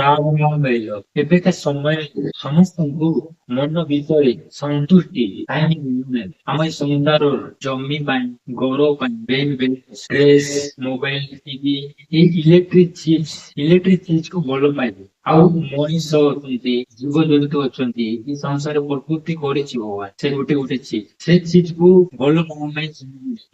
ରାମ ମିଳିବ। ଏବେକା ସମୟରେ ସମସ୍ତଙ୍କୁ ମନ ଭିତରେ ସନ୍ତୁଷ୍ଟି କାହିଁକି ମିଳୁନାହିଁ? ଆମ ଏ ସଂସାର ଜମି ପାଇଁ, ଗୌରବ ପାଇଁ, ଡ୍ରେସ, ମୋବାଇଲ, ଟିଭି, ଏଇ ଇଲେକ୍ଟ୍ରିକ ଚିଜ, ଇଲେକ୍ଟ୍ରିକ ଚିଜ କୁ ଭଲ ପାଇବେ। ଆଉ ମଣିଷ ଅଛନ୍ତି, ଜୀବଜନ୍ତୁ ଅଛନ୍ତି, ଏ ସଂସାର ପ୍ରକୃତି କରିଛି ଭଗବାନ, ସେ ଗୋଟେ ଗୋଟେ ଚିଜ, ସେ ଚିଜ କୁ ଭଲ ପାଇବା ପାଇଁ।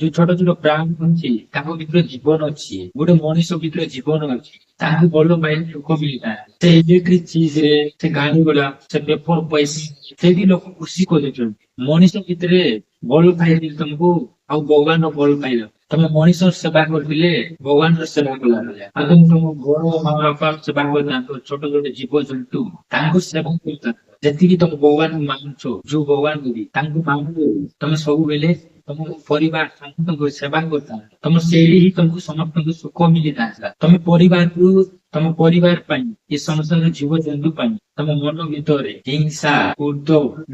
ଯୋଉ ଛୋଟ ଛୋଟ ପ୍ରାଣୀ ଅଛି, ତାଙ୍କ ଭିତରେ ଜୀବନ ଅଛି, ଗୋଟେ ମଣିଷ ଭିତରେ ଜୀବନ ଅଛି, ତାଙ୍କୁ ଭଲ ପାଇଲେ ସୁଖ ମିଳିଥାଏ। ସେ ଇଲେକ୍ଟ୍ରିକ ଚିଜରେ, ସେ ଗାଡି ଗୁଡା, ସେ ପେପର, ପଇସା, ସେଇଠି ଲୋକ ଖୁସି ଖୋଜୁଛନ୍ତି। ମଣିଷ ଭିତରେ ଭଲ ପାଇଲେ ତମକୁ ଆଉ ଭଗବାନ ଭଲ ପାଇଲ। ତମେ ମଣିଷ ସେବା କରିଥିଲେ ଭଗବାନର ସେବା କଲା ଭଳିଆ। ଆଉ ତମେ ତମ ଘର ମା ବାପା ସେବା କରିଥାନ୍ତ, ଛୋଟ ଛୋଟ ଜୀବଜନ୍ତୁ ତାଙ୍କୁ ସେବା କରିଥାନ୍ତ, ଯେତିକି ତମେ ଭଗବାନଙ୍କୁ ମାନୁଛ, ଯୋଉ ଭଗବାନ ବି ତାଙ୍କୁ ମାନୁଛ, ତମେ ସବୁବେଳେ ତମ ପରିବାର ସମସ୍ତଙ୍କୁ ସେବା କରିଥାନ୍ତ, ତମ ସେଇଠି ହିଁ ତମକୁ ସମସ୍ତଙ୍କୁ ସୁଖ ମିଳିଥାନ୍ତା। ତମେ ପରିବାରକୁ, ତମ ପରିବାର ପାଇଁ, ଏ ସଂସାର ଜୀବଜନ୍ତୁ ପାଇଁ ତମ ମନ ଭିତରେ ହିଂସା, କ୍ରୋଧ,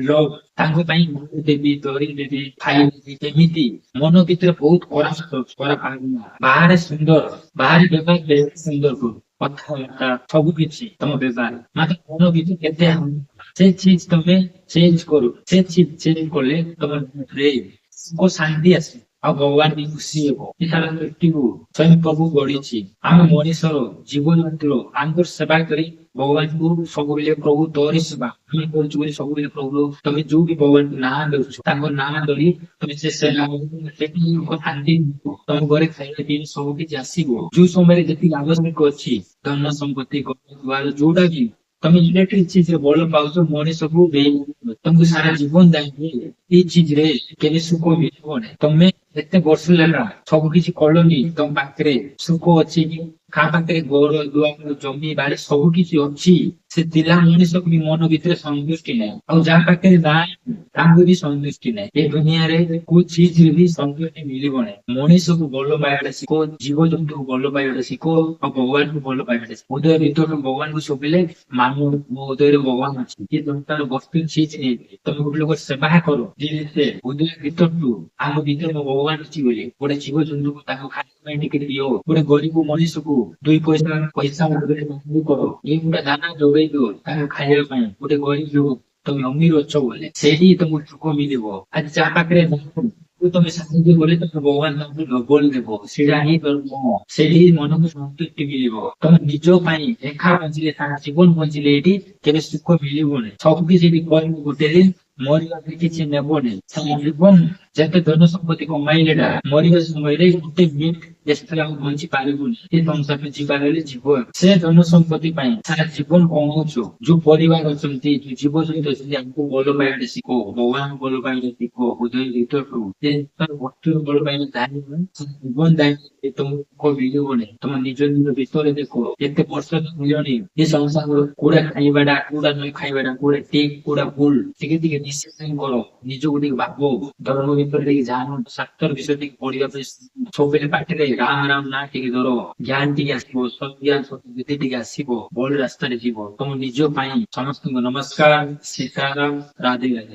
ଲୋଭ, ତାଙ୍କ ପାଇଁ ଦେବି, ଧରି ଦେବି, ଖାଇଦେବି, ଏମିତି ମନ ଭିତରେ ବହୁତ ଖରାପ ଖରାପ ଭାବନା। ବାହାରେ ସୁନ୍ଦର, ବାହାରେ ବ୍ୟବହାର ବେଶ ସୁନ୍ଦର କରୁ, କଥାବାର୍ତ୍ତା ସବୁ କିଛି ତମ ବ୍ୟବହାର, ମାତ୍ର ମନ ଭିତରେ କେତେ ସେ ଚିଜ ତମେ ଚେଞ୍ଜ କରୁ। ସେ ଚିଜ ଚେଞ୍ଜ କଲେ ତମ ସୁଖ ଶାନ୍ତି ଆସିବ ଆଉ ଭଗବାନ ବି ଖୁସି ହେବ। ଏ ସାରା ସୃଷ୍ଟିକୁ ସ୍ୱୟଂ ପ୍ରଭୁ ଗଢିଛି। ଆମେ ମଣିଷର, ଜୀବଜନ୍ତୁର ଆଙ୍କର ସେବା କରି ଭଗବାନଙ୍କୁ ସବୁବେଳେ ପ୍ରଭୁ ତୋରି ସେବା ଆମେ କରୁଛୁ ବୋଲି ସବୁବେଳେ ପ୍ରଭୁ, ତମେ ଯୋଉ ବି ଭଗବାନଙ୍କ ନାଁ ଧରୁଛ, ତାଙ୍କ ନାଁ ଧରି ତମେ ସେ ସେବା, ସେଠି ଶାନ୍ତି, ତମ ଘରେ ଖାଇବା ପିଇବା ସବୁ କିଛି ଆସିବ। ଯୋଉ ସମୟରେ ଯେତିକି ଆବଶ୍ୟକ ଅଛି, ଧନ ସମ୍ପତ୍ତି, ଯୋଉଟା ବି ତମେ ଇଲେକ୍ଟ୍ରିକ ଚିଜରେ ଭଲ ପାଉଛ, ମଣିଷକୁ ତମକୁ ସାରା ଜୀବନ ଯାଇକି ଏଇ ଚିଜରେ କେବେ ସୁଖ ମିଳିବ ନାହିଁ। ତମେ ଏତେ ବର୍ଷ ହେଲା ସବୁ କିଛି କଲନି, ତମ ପାଖରେ ସୁଖ ଅଛି କି? କାହା ପାଖରେ ଘର ଦୁଆର, ଜମି ବାଡି ସବୁ କିଛି ଅଛି, ସେ ଥିଲା ମଣିଷକୁ ବି ମନ ଭିତରେ ସନ୍ତୁଷ୍ଟି ନାହିଁ। ଆଉ ଯାହା ପାଖରେ ନାହିଁ, ତାଙ୍କୁ ବି ସନ୍ତୁଷ୍ଟି ନାହିଁ। ଏ ଦୁନିଆରେ କୋଉ ଚିଜରେ ବି ସନ୍ତୁଷ୍ଟି ମିଳିବ ନାହିଁ। ମଣିଷକୁ ଭଲ ପାଇବାଟା ଶିଖ, ଜୀବଜନ୍ତୁକୁ ଭଲ ପାଇବାଟା ଶିଖ ଆଉ ଭଗବାନଙ୍କୁ ଭଲ ପାଇବାଟା ଶିଖ। ହୃଦୟ ଭିତରୁ ଭଗବାନଙ୍କୁ ଶୋଭିଲେ ମାନୁ ମୋ ହୃଦୟରେ ଭଗବାନ ଅଛି। କି ତାର ବସ୍ତୁ ଚିଜ ନେଇ ତମେ ଗୋଟେ ଲୋକ ସେବା କର, ହୃଦୟ ଭିତରଠୁ ଆମ ଭିତରେ ମୋ ଭଗବାନ ଅଛି ବୋଲି ଗୋଟେ ଜୀବଜନ୍ତୁକୁ ତାକୁ ଖାଇବା ପାଇଁ ଟିକେ ଦିଅ, ଗୋଟେ ଗରିବ ମଣିଷକୁ ଦୁଇ ପଇସା ପଇସା କର, ଏଇ ଦାନା ଯୋଗେଇ ଦିଅ ତାକୁ ଖାଇବା ପାଇଁ ଗୋଟେ ଗରିବ ଲୋକ, ତମେ ଅମିର ଅଛ ବୋଲେ ସେଇଠି ତମକୁ ସୁଖ ମିଳିବ। ଆଜି ଯାହା ପାଖରେ ତମେ ସାହାଯ୍ୟ କଲେ ତମେ ଭଗବାନ ତମକୁ ଡବଲ ଦେବ। ସେଇଟା ହିଁ ଧର୍ମ, ସେଇଠି ମନକୁ ସନ୍ତୁଷ୍ଟି ମିଳିବ। ତମେ ନିଜ ପାଇଁ ଏକା ବଞ୍ଚିଲେ, ସାରା ଜୀବନ ବଞ୍ଚିଲେ ଏଇଠି କେବେ ସୁଖ ମିଳିବନି। ସବୁ କିଛି ଏଠି କରିବ, ଗୋଟେ ଦିନ ମରିବା କିଛି ନେବନି। ଜୀବନ ଯେତେ ଧନ ସମ୍ପତ୍ତି କମାଇଲେ ମରିବା ସମୟରେ ଗୋଟେ ମିନିଟ ବ୍ୟସ୍ତରେ ଆଉ ବଞ୍ଚି ପାରିବୁନି। ଏ ସଂସାର ଯିବାର ହେଲେ ଯିବ। ସେ ଧନ ସମ୍ପତ୍ତି ପାଇଁ ସାରା ଜୀବନ କମାଉଛୁ। ଯୋଉ ପରିବାର ଅଛନ୍ତି, ଯୋଉ ଜୀବଜନ୍ତୁ ଅଛନ୍ତି, ଆମକୁ ଭଲ ପାଇବାଟା ଶିଖ, ଭଗବାନଙ୍କୁ ଭଲ ପାଇବାଟା ଶିଖ ହୃଦୟ ଭିତରଠୁ। ବସ୍ତୁର ଭଲ ପାଇବା ଜୀବନ ଦାୟୀ ତମକୁ ମିଳିବନି। ତମ ନିଜ ନିଜ ଭିତରେ ଦେଖ, ଏତେ ବର୍ଷ ମିଳନି ଏ ସଂସାର, କୋଉଟା ଖାଇବାଟା, କୋଉଟା ନ ଖାଇବାଟା, କୋଉଟା ଠିକ, କୋଉଟା ଭୁଲ, ଟିକେ ଟିକେ ଡିସିସନ କର। ନିଜକୁ ଟିକେ ଭାବ, ଧର୍ମ ଭିତରେ ଟିକେ ଜାଣ, ଶାସ୍ତ୍ର ବିଷୟ ଟିକେ ପଢିବା ପାଇଁ। ସବୁବେଳେ ପାଟିରେ ରାମ ରାମ ନା ଟିକେ ଧର, ଜ୍ଞାନ ଟିକେ ଆସିବ, ସତ୍ଜ୍ଞାନ ସତବୁଦ୍ଧି ଟିକେ ଆସିବ, ଭଲ ରାସ୍ତାରେ ଯିବ ତମ ନିଜ ପାଇଁ। ସମସ୍ତଙ୍କୁ ନମସ୍କାର, ସୀତାରାମ, ରାଧେ ରାଧେ।